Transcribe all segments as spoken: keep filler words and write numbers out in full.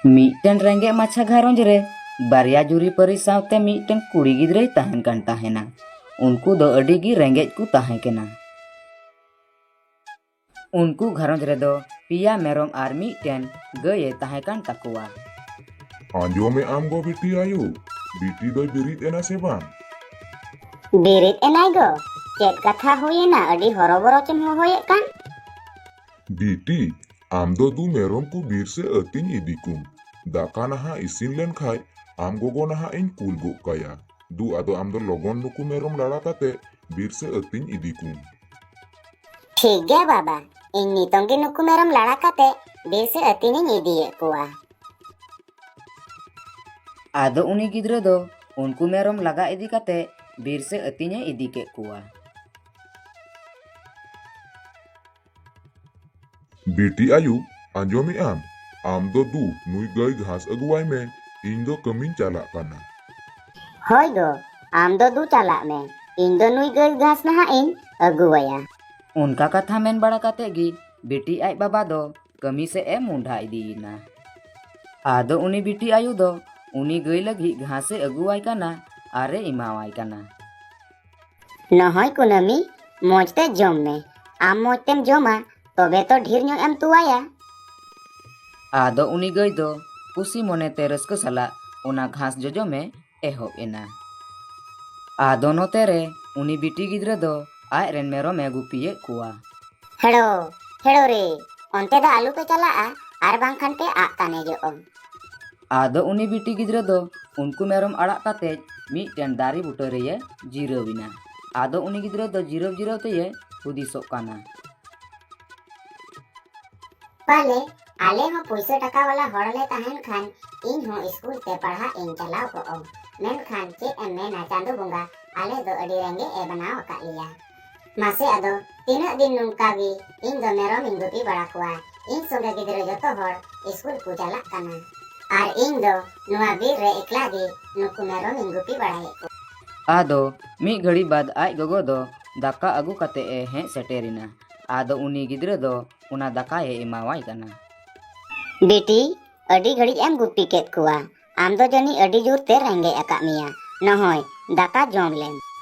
ᱢᱤᱫᱴᱮᱱ ᱨᱮᱸᱜᱮᱡ ᱢᱟᱪᱷᱟ ᱜᱷᱟᱨᱚᱸᱡᱽ ᱨᱮ ᱵᱟᱨᱭᱟ ᱡᱩᱨᱤᱯᱟᱹᱨᱤ ᱥᱟᱶᱛᱮ ᱢᱤᱫᱴᱮᱱ ᱠᱩᱲᱤ ᱜᱤᱫᱽᱨᱟᱹᱭ ᱛᱟᱦᱮᱱ ᱠᱟᱱ ᱛᱟᱦᱮᱱᱟ᱾ ᱩᱱᱠᱩ ᱫᱚ ᱟᱹᱰᱤ ᱜᱮ ᱨᱮᱸᱜᱮᱡ ᱠᱚ ᱛᱟᱦᱮᱸ ᱠᱟᱱᱟ᱾ ᱩᱱᱠᱩ ᱜᱷᱟᱨᱚᱸᱡᱽ ᱨᱮᱫᱚ ᱯᱮᱭᱟ ᱢᱮᱨᱚᱢ ᱟᱨ ᱢᱤᱫᱴᱮᱱ ᱜᱟᱹᱭᱮ ᱛᱟᱦᱮᱸ ᱠᱟᱱ ᱛᱟᱠᱚᱣᱟ᱾ ᱟᱸᱡᱚᱢᱮ ᱟᱢ ᱜᱚ ᱵᱤᱴᱤ ᱟᱭᱳ, ᱵᱤᱴᱤ ᱫᱚᱭ ᱵᱮᱨᱮᱫ ᱮᱱᱟ ᱥᱮ ᱵᱟᱝ? ᱵᱮᱨᱮᱫ ᱮᱱᱟᱭ ᱜᱚ᱾ ᱪᱮᱫ ᱠᱟᱛᱷᱟ ᱦᱩᱭᱮᱱᱟ? ᱟᱹᱰᱤ ᱦᱚᱨᱚᱵᱚᱨᱚ ᱪᱮᱢ ᱦᱚᱦᱚᱭᱮᱫ ᱠᱟᱱ? ᱵᱤᱴᱤ, ᱟᱢ ᱫᱚ ᱫᱩ ᱢᱮᱨᱚᱢ ᱠᱚ ᱵᱤᱨ ᱥᱮ ᱟᱹᱛᱤᱧ ᱤᱫᱤ ᱠᱚᱢ᱾ ᱫᱟᱠᱟ ᱱᱟᱦᱟᱜ ᱤᱥᱤᱱ ᱞᱮᱱ ᱠᱷᱟᱡ ᱟᱢ ᱜᱚᱜᱚ ᱱᱟᱦᱟᱜ ᱤᱧ ᱠᱩᱞ ᱜᱚᱜ ᱠᱟᱭᱟ᱾ ᱫᱩ, ᱟᱫᱚ ᱟᱢ ᱫᱚ ᱞᱚᱜᱚᱱ ᱱᱩᱠᱩ ᱢᱮᱨᱚᱢ ᱞᱟᱲᱟ ᱠᱟᱛᱮ ᱵᱤᱨ ᱥᱮ ᱟᱹᱛᱤᱧ ᱤᱫᱤ ᱠᱚᱢ᱾ ᱴᱷᱤᱠ ᱜᱮᱭᱟ ᱵᱟᱵᱟ, ᱤᱧ ᱱᱤᱛᱚᱝ ᱜᱮ ᱱᱩᱠᱩ ᱢᱮᱨᱚᱢ ᱞᱟᱲᱟ ᱠᱟᱛᱮ ᱵᱤᱨ ᱥᱮ ᱟᱹᱛᱤᱧ ᱤᱧ ᱤᱫᱤᱭᱮᱫ ᱠᱚᱣᱟ᱾ ᱟᱫᱚ ᱩᱱᱤ ᱜᱤᱫᱽᱨᱟᱹ ᱫᱚ ᱩᱱᱠᱩ ᱢᱮᱨᱚᱢ ᱞᱟᱜᱟ ᱤᱫᱤ ᱠᱟᱛᱮ ᱵᱤᱨ ᱥᱮ ᱟᱹᱛᱤᱧᱮ ᱤᱫᱤ ᱠᱮᱫ ᱠᱚᱣᱟ᱾ ᱵᱤᱴᱤ ᱟᱭᱳ, ᱟᱸᱡᱚᱢᱮᱜ ᱟᱢ? ᱟᱢ ᱫᱚ ᱫᱩ ᱱᱩᱭ ᱜᱟᱹᱭ ᱜᱷᱟᱥ ᱟᱹᱜᱩᱣᱟᱭ ᱢᱮ, ᱤᱧ ᱫᱚ ᱠᱟᱹᱢᱤᱧ ᱪᱟᱞᱟᱜ ᱠᱟᱱᱟ᱾ ᱦᱳᱭ ᱜᱚ, ᱟᱢ ᱫᱚ ᱫᱩ ᱪᱟᱞᱟᱜ ᱢᱮ, ᱤᱧ ᱫᱚ ᱱᱩᱭ ᱜᱟᱹᱭ ᱜᱷᱟᱥ ᱱᱟᱦᱟᱜ ᱤᱧ ᱟᱹᱜᱩᱣᱟᱭᱟ᱾ ᱚᱱᱠᱟ ᱠᱟᱛᱷᱟ ᱢᱮᱱ ᱵᱟᱲᱟ ᱠᱟᱛᱮ ᱜᱮ ᱵᱤᱴᱤ ᱟᱡ ᱵᱟᱵᱟ ᱫᱚ ᱠᱟᱹᱢᱤ ᱥᱮᱫ ᱮ ᱢᱚᱸᱰᱷᱟ ᱤᱫᱤᱭᱮᱱᱟ᱾ ᱟᱫᱚ ᱩᱱᱤ ᱵᱤᱴᱤ ᱟᱭᱳ ᱫᱚ ᱩᱱᱤ ᱜᱟᱹᱭ ᱞᱟᱹᱜᱤᱫ ᱜᱷᱟᱥ ᱮ ᱟᱹᱜᱩᱣᱟᱭ ᱠᱟᱱᱟ ᱟᱨ ᱮ ᱮᱢᱟᱣᱟᱭ ᱠᱟᱱᱟ᱾ ᱱᱚᱦᱚᱭ ᱠᱩᱱᱟᱹᱢᱤ, ᱢᱚᱡᱽ ᱛᱮ ᱡᱚᱢ ᱢᱮ᱾ ᱟᱢ ᱢᱚᱡᱽ ᱛᱮᱢ ᱡᱚᱢᱟ, ᱛᱚᱵᱮ ᱛᱚ ᱰᱷᱮᱨ ᱧᱚᱜ ᱮᱢ ᱛᱚᱣᱟᱭᱟ᱾ ᱟᱫᱚ ᱩᱱᱤ ᱜᱟᱹᱭ ᱫᱚ ᱠᱩᱥᱤ ᱢᱚᱱᱮ ᱛᱮ ᱨᱟᱹᱥᱠᱟᱹ ᱥᱟᱞᱟᱜ ᱚᱱᱟ ᱜᱷᱟᱥ ᱡᱚᱡᱚᱢ ᱮ ᱮᱦᱚᱵ ᱮᱱᱟ᱾ ᱟᱫᱚ ᱱᱚᱛᱮ ᱨᱮ ᱩᱱᱤ ᱵᱤᱴᱤ ᱜᱤᱫᱽᱨᱟᱹ ᱫᱚ ᱟᱡ ᱨᱮᱱ ᱢᱮᱨᱚᱢ ᱮ ᱜᱩᱯᱤᱭᱮᱫ ᱠᱚᱣᱟ᱾ ᱦᱮᱲᱳ, ᱦᱮᱲᱳ ᱨᱮ, ᱚᱱᱛᱮ ᱫᱚ ᱟᱞᱚ ᱯᱮ ᱪᱟᱞᱟᱜᱼᱟ, ᱟᱨ ᱵᱟᱝᱠᱷᱟᱱ ᱯᱮ ᱟᱜ ᱛᱟᱱᱮᱡᱚᱜᱼᱟ᱾ ᱟᱫᱚ ᱩᱱᱤ ᱵᱤᱴᱤ ᱜᱤᱫᱽᱨᱟᱹ ᱫᱚ ᱩᱱᱠᱩ ᱢᱮᱨᱚᱢ ᱟᱲᱟᱜ ᱠᱟᱛᱮ ᱢᱤᱫᱴᱮᱱ ᱫᱟᱨᱮ ᱵᱩᱴᱟᱹ ᱨᱮᱭᱮ ᱡᱤᱨᱟᱹᱣ ᱮᱱᱟ᱾ ᱟᱫᱚ ᱩᱱᱤ ᱜᱤᱫᱽᱨᱟᱹ ᱫᱚ ᱡᱤᱨᱟᱹᱣ ᱡᱤᱨᱟᱹᱣ ᱛᱮᱭᱮ ᱦᱩᱫᱤᱥᱚᱜ ᱠᱟᱱᱟ᱾ ᱯᱟᱞᱮ ᱟᱞᱮ ᱦᱚᱸ ᱯᱩᱭᱥᱟᱹ ᱴᱟᱠᱟ ᱣᱟᱞᱟ ᱦᱚᱲ ᱞᱮ ᱛᱟᱦᱮᱱ ᱠᱷᱟᱱ ᱤᱧ ᱦᱚᱸ ᱥᱠᱩᱞ ᱛᱮ ᱯᱟᱲᱦᱟᱜ ᱤᱧ ᱪᱟᱞᱟᱣ ᱠᱚᱜᱼᱟ᱾ ᱢᱮᱱᱠᱷᱟᱱ ᱪᱮᱫ ᱮᱢ ᱢᱮᱱᱟ, ᱪᱟᱸᱫᱚ ᱵᱚᱸᱜᱟ ᱟᱞᱮ ᱫᱚ ᱟᱹᱰᱤ ᱨᱮᱸᱜᱮᱡ ᱮ ᱵᱮᱱᱟᱣ ᱟᱠᱟᱫ ᱞᱮᱭᱟ᱾ ᱢᱟᱥᱮ ᱟᱫᱚ ᱛᱤᱱᱟᱹᱜ ᱫᱤᱱ ᱱᱚᱝᱠᱟ ᱜᱮ ᱤᱧ ᱫᱚ ᱢᱮᱨᱚᱢ ᱤᱧ ᱜᱩᱯᱤ ᱵᱟᱲᱟ ᱠᱚᱣᱟ? ᱤᱧ ᱥᱚᱸᱜᱮ ᱜᱤᱫᱽᱨᱟᱹ ᱡᱚᱛᱚ ᱦᱚᱲ ᱥᱠᱩᱞ ᱠᱚ ᱪᱟᱞᱟᱜ ᱠᱟᱱᱟ, ᱟᱨ ᱤᱧ ᱫᱚ ᱱᱚᱣᱟ ᱵᱤᱨ ᱨᱮ ᱮᱠᱞᱟ ᱜᱮ ᱱᱩᱠᱩ ᱢᱮᱨᱚᱢ ᱤᱧ ᱜᱩᱯᱤ ᱵᱟᱲᱟᱭᱮᱫ ᱠᱚᱣᱟ᱾ ᱟᱫᱚ ᱢᱤᱫ ᱜᱷᱟᱹᱲᱤ ᱵᱟᱫᱽ ᱟᱡ ᱜᱚᱜᱚ ᱫᱚ ᱫᱟᱠᱟ ᱟᱹᱜᱩ ᱠᱟᱛᱮ ᱮ ᱦᱮᱡ ᱥᱮᱴᱮᱨ ᱮᱱᱟ᱾ ᱟᱫᱚ ᱩᱱᱤ ᱜᱤᱫᱽᱨᱟᱹ ᱫᱚ ᱚᱱᱟ ᱫᱟᱠᱟᱭ ᱮᱢᱟᱣᱟᱭ ᱠᱟᱱᱟ᱾ ᱵᱤᱴᱤ, ᱟᱹᱰᱤ ᱜᱷᱟᱹᱲᱤᱡ ᱮᱢ ᱜᱩᱯᱤ ᱠᱮᱫ ᱠᱚᱣᱟ᱾ ᱟᱢ ᱫᱚ ᱡᱟᱹᱱᱤᱡ ᱟᱹᱰᱤ ᱡᱳᱨ ᱛᱮ ᱨᱮᱸᱜᱮᱡ ᱟᱠᱟᱫ ᱢᱮᱭᱟ᱾ ᱱᱚᱦᱚᱭ, ᱫᱟᱠᱟ ᱡᱚᱢ ᱞᱮᱢ᱾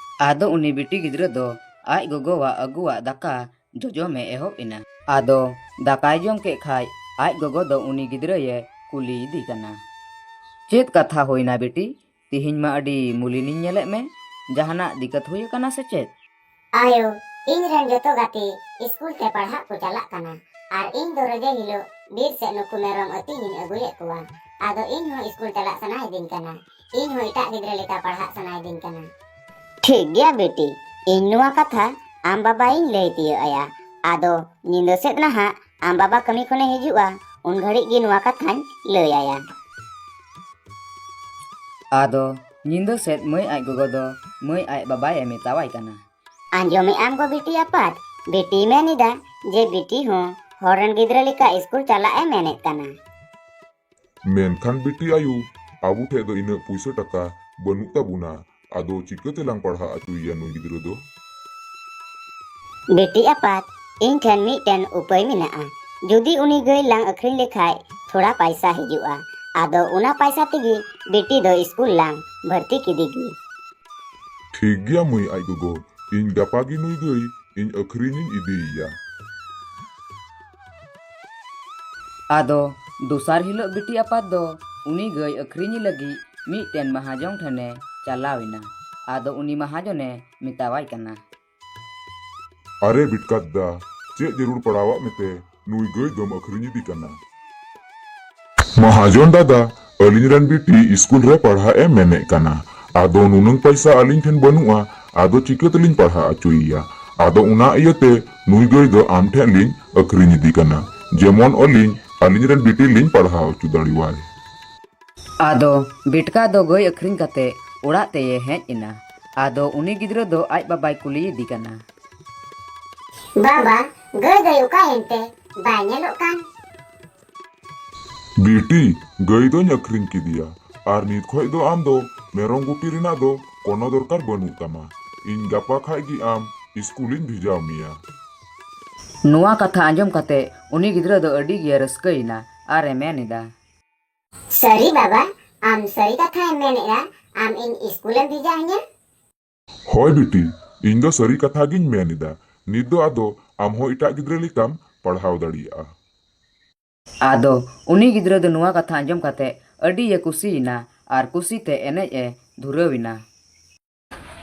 ᱟᱫᱚ ᱩᱱᱤ ᱵᱤᱴᱤ ᱜᱤᱫᱽᱨᱟᱹ ᱫᱚ ᱟᱡ ᱜᱚᱜᱚᱣᱟᱜ ᱟᱹᱜᱩᱣᱟᱜ ᱫᱟᱠᱟ ᱡᱚᱡᱚᱢᱮ ᱮᱦᱚᱵ ᱮᱱᱟ᱾ ᱟᱫᱚ ᱫᱟᱠᱟᱭ ᱡᱚᱢ ᱠᱮᱫ ᱠᱷᱟᱡ ᱟᱡ ᱜᱚᱜᱚ ᱫᱚ ᱩᱱᱤ ᱜᱤᱫᱽᱨᱟᱹᱭᱮ ᱠᱩᱞᱤᱭᱮᱫᱮ ᱠᱟᱱᱟ, "ᱪᱮᱫ ᱠᱟᱛᱷᱟ ᱦᱩᱭᱱᱟ ᱵᱤᱴᱤ? ᱛᱤᱦᱤᱧ ᱢᱟ ᱟᱹᱰᱤ ᱢᱩᱞᱤᱱᱤᱧ ᱧᱮᱞᱮᱫ ᱢᱮ, ᱡᱟᱦᱟᱱᱟᱜ ᱫᱤᱠᱠᱟᱛ ᱦᱩᱭ ᱟᱠᱟᱱᱟ ᱥᱮ ᱪᱮᱫ?" ᱟᱭᱳ, ᱤᱧ ᱨᱮᱱ ᱡᱚᱛᱚ ᱜᱟᱛᱮ ᱤᱥᱠᱩᱞ ᱛᱮ ᱯᱟᱲᱦᱟᱜ ᱠᱚ ᱪᱟᱞᱟᱜ ᱠᱟᱱᱟ, ᱟᱨ ᱤᱧ ᱫᱚ ᱨᱚᱡᱮ ᱦᱤᱞᱳᱜ ᱵᱤᱨ ᱥᱮᱫ ᱱᱩᱠᱩ ᱢᱮᱨᱚᱢ ᱟᱹᱛᱤᱧ ᱤᱧ ᱟᱹᱜᱩᱭᱮᱫ ᱠᱚᱣᱟ᱾ ᱟᱫᱚ ᱤᱧ ᱦᱚᱸ ᱤᱥᱠᱩᱞ ᱪᱟᱞᱟᱜ ᱥᱟᱱᱟᱭᱤᱫᱤᱧ ᱠᱟᱱᱟ᱾ ᱤᱧ ᱦᱚᱸ ᱮᱴᱟᱜ ᱜᱤᱫᱽᱨᱟᱹ ᱞᱮᱠᱟ ᱯᱟᱲᱦᱟᱜ ᱥᱟᱱᱟᱭᱤᱫᱤᱧ ᱠᱟᱱᱟ᱾ ᱴᱷᱤᱠ ᱜᱮᱭᱟ ᱵᱤᱴᱤ, ᱤᱧ ᱱᱚᱣᱟ ᱠᱟᱛᱷᱟ ᱟᱢ ᱵᱟᱵᱟᱭᱤᱧ ᱞᱟᱹᱭ ᱛᱤᱭᱳᱜ ᱟᱭᱟ᱾ ᱟᱫᱚ ᱧᱤᱫᱟᱹ ᱥᱮᱫ ᱱᱟᱦᱟᱜ ᱟᱢ ᱵᱟᱵᱟ ᱠᱟᱹᱢᱤ ᱠᱷᱚᱱᱮ ᱦᱤᱡᱩᱜᱼᱟ, ᱩᱱ ᱜᱷᱟᱹᱲᱤᱡ ᱜᱮ ᱱᱚᱣᱟ ᱠᱟᱛᱷᱟᱧ ᱞᱟᱹᱭ ᱟᱭᱟ᱾ ᱟᱫᱚ ᱧᱤᱫᱟᱹ ᱥᱮᱫ ᱢᱟᱹᱭ ᱟᱡ ᱜᱚᱜᱚ ᱫᱚ ᱢᱟᱹᱭ ᱟᱡ ᱵᱟᱵᱟᱭ ᱢᱮᱛᱟᱣᱟᱭ ᱠᱟᱱᱟ᱾ ᱟᱸᱡᱚᱢᱮᱫ ᱟᱢ ᱜᱚ ᱵᱤᱴᱤ ᱟᱯᱟᱛ, ᱵᱤᱴᱤᱭ ᱢᱮᱱ ᱮᱫᱟ ᱡᱮ ᱵᱤᱴᱤ ᱦᱚᱸ ᱦᱚᱲ ᱨᱮᱱ ᱜᱤᱫᱽᱨᱟᱹ ᱞᱮᱠᱟ ᱤᱥᱠᱩᱞ ᱪᱟᱞᱟᱜ ᱮ ᱢᱮᱱᱮᱫ ᱠᱟᱱᱟ᱾ ᱢᱮᱱᱠᱷᱟᱱ ᱵᱤᱴᱤ ᱟᱭᱳ, ᱟᱵᱚ ᱴᱷᱮᱡ ᱫᱚ ᱤᱱᱟᱹᱜ ᱯᱩᱭᱥᱟᱹ ᱴᱟᱠᱟ ᱵᱟᱹᱱᱩᱜ ᱛᱟᱵᱚᱱᱟ, ᱟᱫᱚ ᱪᱤᱠᱟᱹ ᱛᱮᱞᱟᱝ ᱯᱟᱲᱦᱟᱣ ᱦᱚᱪᱚᱭᱮᱭᱟ ᱱᱩᱭ ᱜᱤᱫᱽᱨᱟᱹ ᱫᱚ? ᱵᱤᱴᱤ ᱟᱯᱟᱛ, ᱤᱧ ᱴᱷᱮᱱ ᱢᱤᱫᱴᱮᱱ ᱩᱯᱟᱹᱭ ᱢᱮᱱᱟᱜᱼᱟ᱾ ᱡᱩᱫᱤ ᱩᱱᱤ ᱜᱟᱹᱭ ᱞᱟᱝ ᱟᱹᱠᱷᱨᱤᱧ ᱞᱮᱠᱷᱟᱡ ᱛᱷᱚᱲᱟ ᱯᱟᱭᱥᱟ ᱦᱤᱡᱩᱜᱼᱟ, ᱟᱫᱚ ᱚᱱᱟ ᱯᱟᱭᱥᱟ ᱛᱮᱜᱮ ᱵᱤᱴᱤ ᱫᱚ ᱤᱥᱠᱩᱞ ᱞᱟᱝ ᱵᱷᱚᱨᱛᱤ ᱠᱮᱫᱮ ᱜᱮ᱾ ᱴᱷᱤᱠ ᱜᱮᱭᱟ ᱢᱟᱹᱭ ᱟᱡ ᱜᱚᱜᱚ, ᱤᱧ ᱜᱟᱯᱟ ᱜᱮ ᱱᱩᱭ ᱜᱟᱹᱭ ᱤᱧ ᱟᱹᱠᱷᱨᱤᱧᱤᱧ ᱤᱫᱤᱭᱮᱭᱟ᱾ ᱟᱫᱚ ᱫᱚᱥᱟᱨ ᱦᱤᱞᱳᱜ ᱵᱤᱴᱤ ᱟᱯᱟᱛ ᱫᱚ ᱩᱱᱤ ᱜᱟᱹᱭ ᱟᱹᱠᱷᱨᱤᱧ ᱞᱟᱹᱜᱤᱫ ᱢᱤᱫᱴᱮᱱ ᱢᱟᱦᱟᱡᱚᱱ ᱴᱷᱮᱱᱮ ᱪᱟᱞᱟᱣ ᱮᱱᱟ᱾ ᱟᱫᱚ ᱩᱱᱤ ᱢᱟᱦᱟᱡᱚᱱᱮ ᱢᱮᱛᱟᱣᱟᱭ ᱠᱟᱱᱟ, ᱟᱨᱮ ᱵᱤᱴᱠᱟ ᱫᱟ, ᱪᱮᱫ ᱡᱟᱹᱨᱩᱲ ᱯᱟᱲᱟᱣᱟᱜ ᱢᱮᱛᱮ ᱱᱩᱭ ᱜᱟᱹᱭ ᱫᱚᱢ ᱟᱹᱠᱷᱨᱤᱧ ᱤᱫᱤ ᱠᱟᱱᱟ? ᱢᱟᱦᱟᱡᱚᱱ ᱫᱟᱫᱟ, ᱟᱹᱞᱤᱧ ᱨᱮᱱ ᱵᱤᱴᱤ ᱤᱥᱠᱩᱞ ᱨᱮ ᱯᱟᱲᱦᱟᱜ ᱮ ᱢᱮᱱᱮᱫ ᱠᱟᱱᱟ, ᱟᱫᱚ ᱱᱩᱱᱟᱹᱝ ᱯᱟᱭᱥᱟ ᱟᱹᱞᱤᱧ ᱴᱷᱮᱱ ᱵᱟᱹᱱᱩᱜᱼᱟ, ᱟᱫᱚ ᱪᱤᱠᱟᱹ ᱛᱮᱞᱤᱧ ᱯᱟᱲᱦᱟᱣ ᱦᱚᱪᱚᱭᱮᱭᱟ? ᱟᱫᱚ ᱚᱱᱟ ᱤᱭᱟᱹᱛᱮ ᱱᱩᱭ ᱜᱟᱹᱭ ᱫᱚ ᱟᱢ ᱴᱷᱮᱱ ᱞᱤᱧ ᱟᱹᱠᱷᱨᱤᱧ ᱤᱫᱤ ᱠᱟᱱᱟ, ᱡᱮᱢᱚᱱ ᱟᱹᱞᱤᱧ ᱟᱹᱞᱤᱧ ᱨᱮᱱ ᱵᱤᱴᱤ ᱞᱤᱧ ᱯᱟᱲᱦᱟᱣ ᱦᱚᱪᱚ ᱫᱟᱲᱮᱣᱟᱭ᱾ ᱟᱫᱚ ᱵᱤᱴᱠᱟ ᱫᱚ ᱜᱟᱹᱭ ᱟᱹᱠᱷᱨᱤᱧ ᱠᱟᱛᱮ ᱚᱲᱟᱜ ᱛᱮᱭᱮ ᱦᱮᱡ ᱮᱱᱟ᱾ ᱟᱫᱚ ᱩᱱᱤ ᱜᱤᱫᱽᱨᱟᱹ ᱫᱚ ᱟᱡ ᱵᱟᱵᱟᱭ ᱠᱩᱞᱤᱭᱮᱫᱮ ᱠᱟᱱᱟ, ᱵᱟᱵᱟ, ᱜᱟᱹᱭ ᱫᱚᱭ ᱚᱠᱟᱭᱮᱱ ᱛᱮ? ᱵᱟᱭ ᱧᱮᱞᱚᱜ ᱠᱟᱱ᱾ ᱵᱤᱴᱤ, ᱜᱟᱹᱭ ᱫᱚᱧ ᱟᱹᱠᱷᱨᱤᱧ ᱠᱮᱫᱮᱭᱟ, ᱟᱨ ᱱᱤᱛ ᱠᱷᱚᱡ ᱫᱚ ᱟᱢ ᱫᱚ ᱢᱮᱨᱚᱢ ᱜᱩᱯᱤ ᱨᱮᱱᱟᱜ ᱫᱚ ᱠᱳᱱᱳ ᱫᱚᱨᱠᱟᱨ ᱵᱟᱹᱱᱩᱜ ᱛᱟᱢᱟ᱾ ᱤᱧ ᱜᱟᱯᱟ ᱠᱷᱟᱡ ᱜᱮ ᱟᱢ ᱤᱥᱠᱩᱞᱤᱧ ᱵᱷᱮᱡᱟᱣ ᱢᱮᱭᱟ᱾ ᱱᱚᱣᱟ ᱠᱟᱛᱷᱟ ᱟᱸᱡᱚᱢ ᱠᱟᱛᱮ ᱩᱱᱤ ᱜᱤᱫᱽᱨᱟᱹ ᱫᱚ ᱟᱹᱰᱤ ᱜᱮ ᱨᱟᱹᱥᱠᱟᱹᱭᱮᱱᱟ ᱟᱨ ᱮ ᱢᱮᱱ ᱮᱫᱟ, ᱥᱟᱹᱨᱤ ᱵᱟᱵᱟ, ᱟᱢ ᱥᱟᱹᱨᱤ ᱠᱟᱛᱷᱟᱭ ᱢᱮᱱᱮᱫᱼᱟ? ᱟᱢ ᱤᱧ ᱥᱠᱩᱞᱮᱢ ᱵᱷᱮᱡᱟ ᱤᱧᱟ? ᱦᱳᱭ ᱵᱤᱴᱤ, ᱤᱧ ᱫᱚ ᱥᱟᱹᱨᱤ ᱠᱟᱛᱷᱟ ᱜᱤᱧ ᱢᱮᱱ ᱮᱫᱟ᱾ ᱱᱤᱛ ᱫᱚ ᱟᱫᱚ ᱟᱢ ᱦᱚᱸ ᱮᱴᱟᱜ ᱜᱤᱫᱽᱨᱟᱹ ᱞᱮᱠᱟᱢ ᱯᱟᱲᱦᱟᱣ ᱫᱟᱲᱮᱭᱟᱜᱼᱟ᱾ ᱟᱫᱚ ᱩᱱᱤ ᱜᱤᱫᱽᱨᱟᱹ ᱫᱚ ᱱᱚᱣᱟ ᱠᱟᱛᱷᱟ ᱟᱸᱡᱚᱢ ᱠᱟᱛᱮ ᱟᱹᱰᱤ ᱮ ᱠᱩᱥᱤᱭᱮᱱᱟ ᱟᱨ ᱠᱩᱥᱤᱛᱮ ᱮᱱᱮᱡ ᱮ ᱫᱷᱩᱨᱟᱹᱣ ᱮᱱᱟ᱾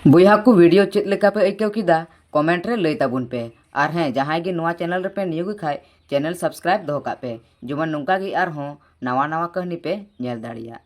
ᱵᱚᱭᱦᱟ ᱠᱚ, video ᱪᱮᱫ ᱞᱮᱠᱟ ᱯᱮ ᱟᱹᱭᱠᱟᱹᱣ ᱠᱮᱫᱟ? Comment ᱨᱮ ᱞᱟᱹᱭ ᱛᱟᱵᱚᱱ ᱯᱮ᱾ ᱟᱨ ᱦᱮᱸ, ᱡᱟᱦᱟᱸᱭ ᱜᱮ ᱱᱚᱣᱟ channel ᱨᱮᱯᱮ new ᱜᱮ ᱠᱷᱟᱡ, channel subscribe ᱫᱚᱦᱚ ᱠᱟᱜ ᱯᱮ, ᱡᱮᱢᱚᱱ ᱱᱚᱝᱠᱟ ᱜᱮ ᱟᱨᱦᱚᱸ ᱱᱟᱣᱟ ᱱᱟᱣᱟ ᱠᱟᱹᱦᱱᱤ ᱯᱮ ᱧᱮᱞ ᱫᱟᱲᱮᱭᱟᱜ᱾